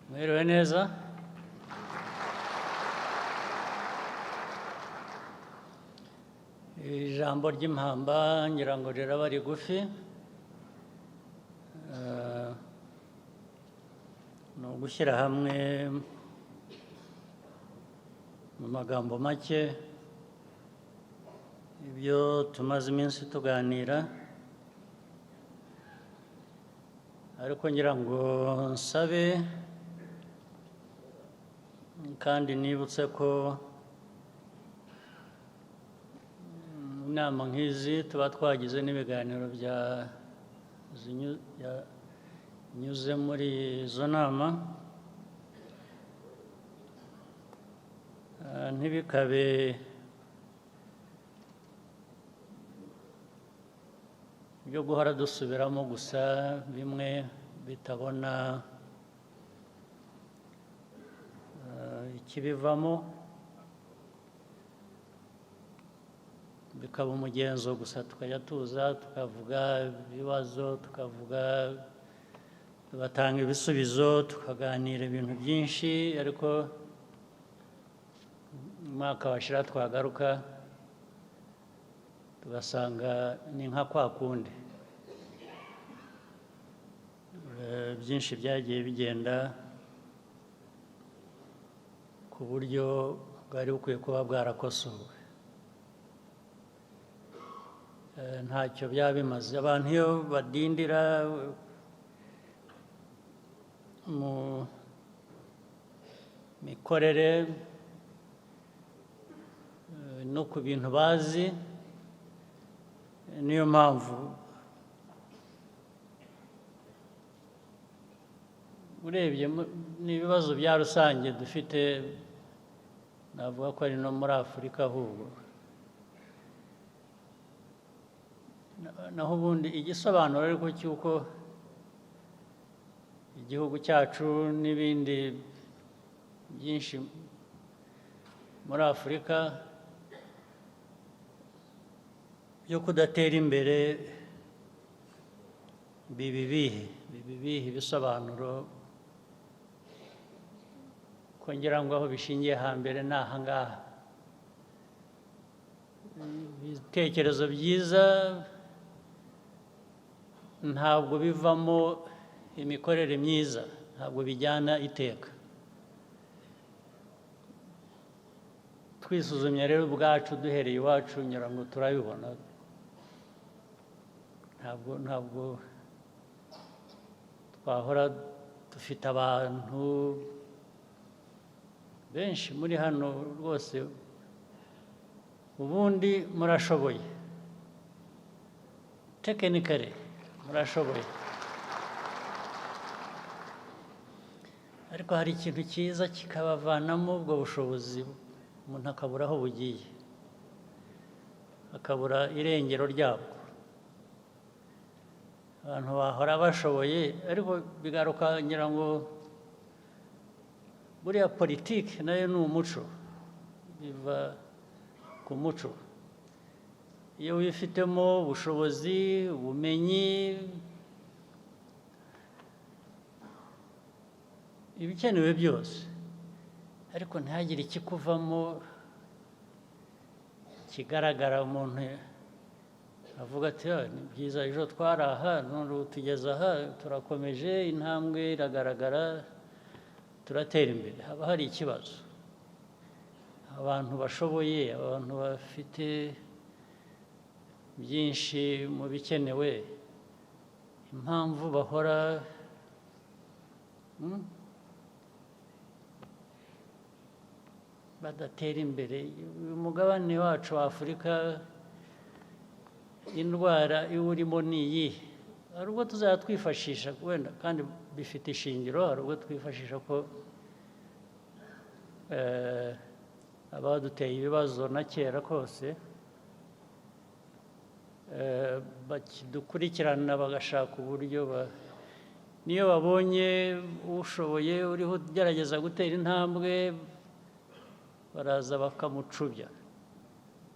Mwiriwe neza. Ijambo ry'impamba ngira ngo riraba rigufi, ni ugushyira hamwe mu magambo make ibyo tumaze iminsi tuganira, ariko ngira ngo nsabe kandi nibutse ko inama nk'izi tuba twagize n'ibiganiro byanyuze muri izo nama, ntibikabe byo guhora dusubiramo gusa bimwe bitabona ikibivamo, bikaba umugenzo gusa, tukajya tuza tukavuga ibibazo, tukavuga, tugatanga ibisubizo, tukaganira ibintu byinshi, ariko umwaka washira twagaruka tugasanga ni nka kwa kundi. Byinshi byagiye bigenda ku buryo bwari bukwiye kuba bwarakosowe. Ntacyo byaba bimaze. Abantu iyo badindira mu mikorere no ku bintu bazi, niyo mpamvu urebye n'ibibazo bya rusange dufite, navuga ko ari no muri Afurika ahubwo. Naho ubundi igisobanuro ariko cy'uko igihugu cyacu n'ibindi byinshi muri Afurika byo kudatera imbere biba ibihe? Biba ibihe ibisobanuro ko ngira ngo aho bishingiye hambere ni aha ngaha. Ibitekerezo byiza ntabwo bivamo imikorere myiza, ntabwo bijyana iteka. Twisuzumye rero ubwacu duhereye iwacu, ngira ngo turabibona. Ntabwo twahora dufite abantu benshi muri hano rwose, ubundi murashoboye, tekinikare murashoboye, ariko hari ikintu cyiza kikabavanamo ubwo bushobozi, umuntu akabura aho bugiye, akabura irengero ryabwo. Abantu bahora bashoboye, ariko bigaruka ngira ngo buriya politiki nayo ni umuco, biva ku muco. Iyo wifitemo ubushobozi, ubumenyi, ibikenewe byose, ariko ntihagire ikikuvamo kigaragara, umuntu avuga ati ni byiza, ejo twari aha, none ubu tugeze aha, turakomeje, intambwe iragaragara, turatera imbere. Haba hari ikibazo. Abantu bashoboye, abantu bafite byinshi mu bikenewe, impamvu bahora badatera imbere. Uyu mugabane wacu wa Afurika, indwara iwurimo ni iyihe? Hari ubwo tuzajya twifashisha wenda, kandi bifite ishingiro, hari ubwo twifashisha ko abaduteye ibibazo na kera kose bakidukurikirana, bagashaka uburyo niyo babonye ushoboye uriho ugerageza gutera intambwe, baraza bakamucubya.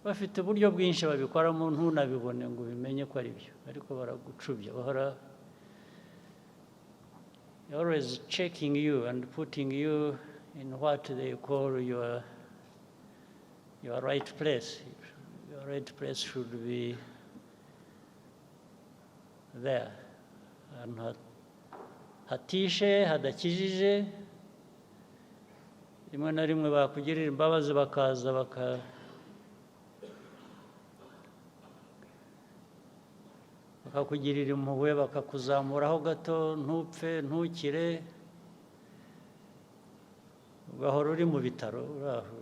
Bafite uburyo bwinshi babikoramo, ntunabibone ngo ubimenye ko ari byo, ariko baragucubya bahora. Always checking you and putting you in what they call your right place. Your right place should be there. Ahantu hatishe, hadakijije, rimwe na rimwe bakugirira imbabazi bakaza bakakugirira impuhwe, bakakuzamuraho gato, ntupfe, ntukire, ugahora uri mu bitaro uraho.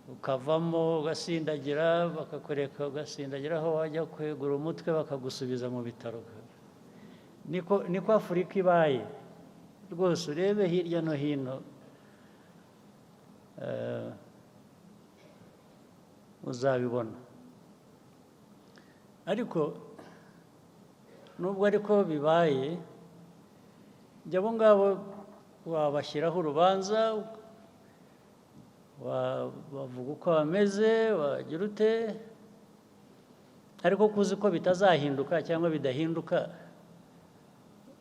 Ukavamo ugasindagira, bakakwereka ugasindagira aho wajya kwegura umutwe bakagusubiza mu bitaro. Niko Afurika ibaye rwose, urebe hirya no hino uzabibona. Ariko nubwo ariko bibaye, jya abo ngabo wabashyiraho urubanza, bavuga uko bameze, wagira ute, ariko kuzi ko bitazahinduka cyangwa bidahinduka,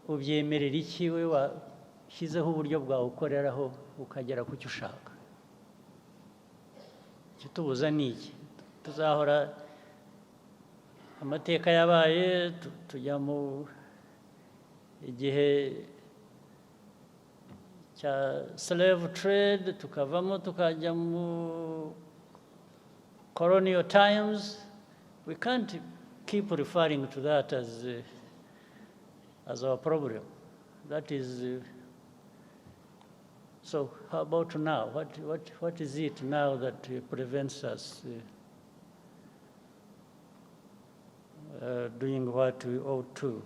ubyemerera iki we washyizeho uburyo bwawe ukoreraho ukagera ku cyo ushaka? Ikitubuza ni iki? Tuzahora amateka yabaye, tujya mu igihe cya slave trade, tukavamo tukajya mu colonial times. We can't keep referring to that as our problem. That is, so how about now? What is it now that prevents us doing what we ought to?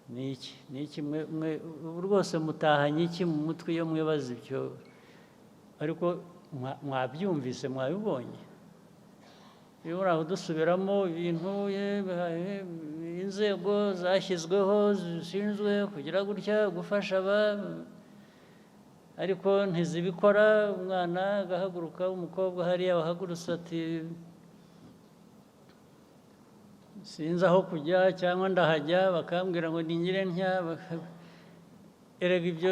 Niki mwe rwose mutahanye iki mu mutwe iyo mwibaza ibyo? Ariko mwabyumvise, mwabibonye. Iyo uraho dusubiramo ibintu, inzego zashyizweho zishinzwe kugira gutya, gufasha aba, ariko ntizibikora. Umwana agahaguruka, umukobwa hariya wahagurutse ati sinzi aho kujya cyangwa ndahajya, bakambwira ngo ningire ntya. Erega ibyo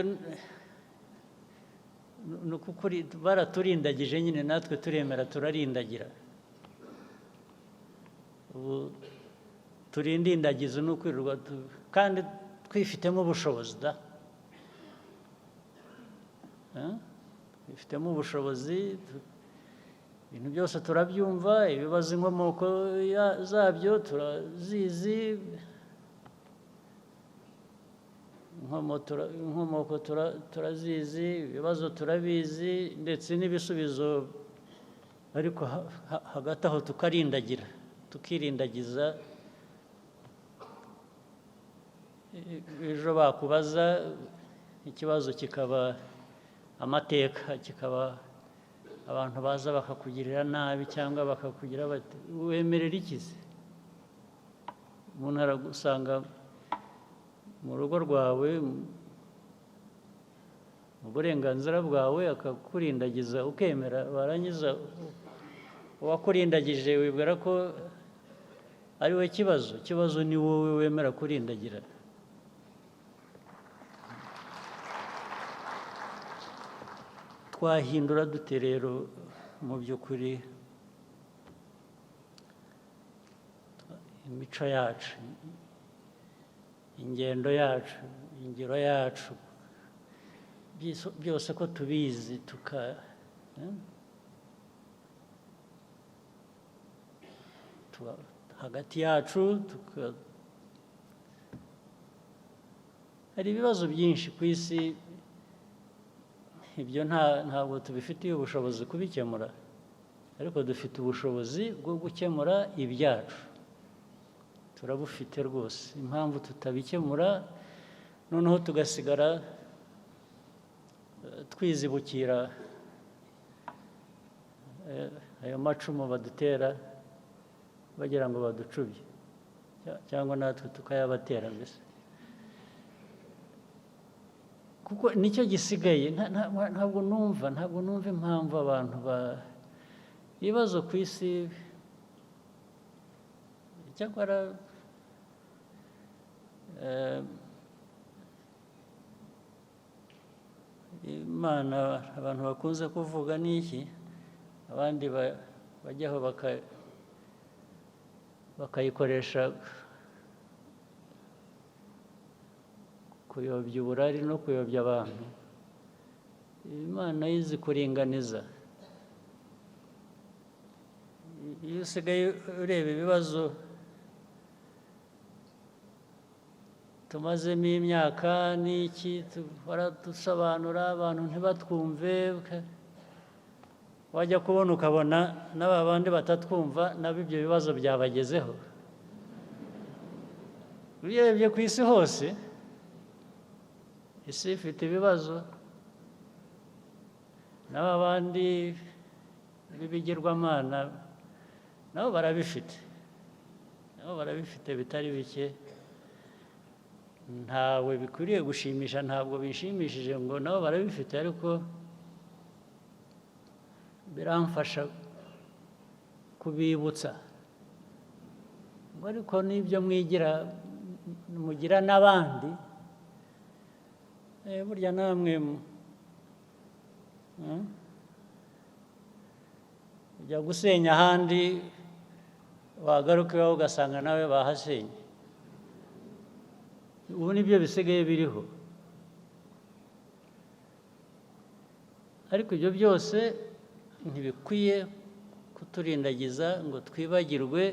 ni ukuri, baraturindagije nyine, natwe turemera turarindagira. Ubu turindindagiza ni ukwirirwa, kandi twifitemo ubushobozi da, twifitemo ubushobozi, ibintu byose turabyumva, ibibazo inkomoko zabyo turazizi, inkomoko turazizi, ibibazo turabizi, ndetse n'ibisubizo, ariko hagati aho tukarindagira, tukirindagiza. Ejo bakubaza ikibazo kikaba amateka, kikaba abantu baza bakakugirira nabi cyangwa bakakugira bati wemerera iki se? Umuntu aragusanga mu rugo rwawe, mu burenganzira bwawe, akakurindagiza ukemera, warangiza uwakurindagije wibwira ko ari we kibazo. Ikibazo ni wowe wemera kurindagira. Twahindura dute rero mu by'ukuri imico yacu, ingendo yacu, ingiro yacu, byose ko tubizi, tuka hagati yacu hari ibibazo byinshi ku isi, ibyo ntabwo tubifitiye ubushobozi kubikemura, ariko dufite ubushobozi bwo gukemura ibyacu, turabufite rwose. Impamvu tutabikemura noneho tugasigara twizibukira ayo macumu badutera bagira ngo baducubye, cyangwa natwe tukayabatera mbese, kuko nicyo gisigaye. Ntabwo numva impamvu abantu ibibazo ku isi. Cyakora Imana abantu bakunze kuvuga ni iki, abandi bajyaho bakayikoresha kuyobya uburari no kuyobya abantu. Imana yizi kuringaniza. Iyo usigaye ureba ibibazo tumazemo imyaka n'iki, dusobanura abantu ntibatwumve, wajya kubona ukabona n'aba bandi batatwumva nabo ibyo bibazo byabagezeho. Urebye ku isi hose, isi ifite ibibazo, n'aba bandi b'ibigirwamana nabo barabifite, nabo barabifite bitari bike. Ntawe bikwiriye gushimisha, ntabwo bishimishije ngo nabo barabifite, ariko biramfasha kubibutsa ngo ariko n'ibyo mwigira mugira n'abandi, burya namwe ujya gusenya ahandi, wagaruka iwawe ugasanga nawe bahasenye. Ubu nibyo bisigaye biriho, ariko ibyo byose ntibikwiye kuturindagiza ngo twibagirwe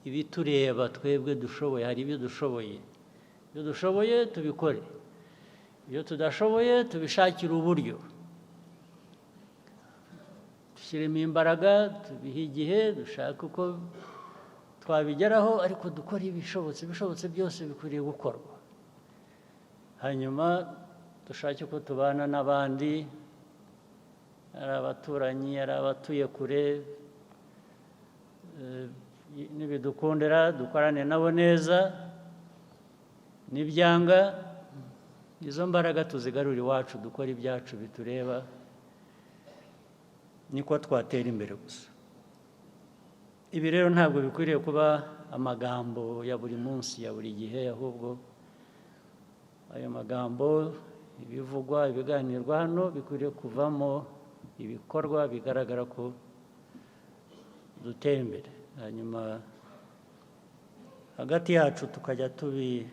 ibitureba twebwe dushoboye. Hari ibyo dushoboye, ibyo dushoboye tubikore, ibyo tudashoboye tubishakire uburyo, dushyiremo imbaraga, tubihe igihe, dushake uko twabigeraho, ariko dukore ibishobotse. Ibishobotse byose bikwiriye gukorwa, hanyuma dushake uko tubana n'abandi, ari abaturanyi, ari abatuye kure, nibidukundira dukorane nabo neza, nibyanga izo mbaraga tuzigarure iwacu, dukore ibyacu bitureba, niko twatera imbere gusa. Ibi rero ntabwo bikwiriye kuba amagambo ya buri munsi, ya buri gihe, ahubwo ayo magambo, ibivugwa, ibiganirwa hano bikwiriye kuvamo ibikorwa bigaragara ko dutera imbere, hanyuma hagati yacu tukajya tubishakira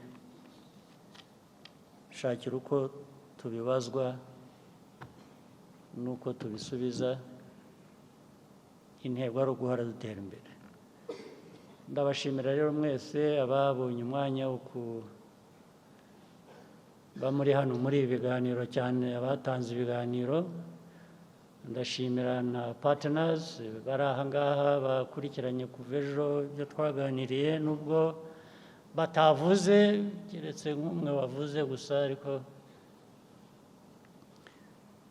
uko tubibazwa n'uko tubisubiza. Intego ari uguhora dutera imbere. Ndabashimira rero mwese ababonye umwanya wo kuba muri hano muri ibi biganiro, cyane abatanze ibiganiro. Ndashimira na partners bari aha ngaha bakurikiranye kuva ejo ibyo twaganiriye, nubwo batavuze, keretse nk'umwe wavuze gusa, ariko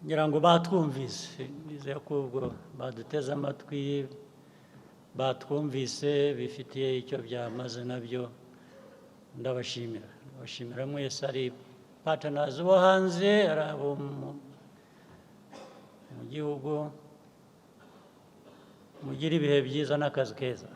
ngira ngo batwumvise. Nizeye ko ubwo baduteze amatwi, batwumvise, bifitiye icyo byamaze nabyo. Ndabashimira, ndabashimira mwese, ari partners bo hanze, ari abo mu gihugu. Mugire ibihe byiza n'akazi keza.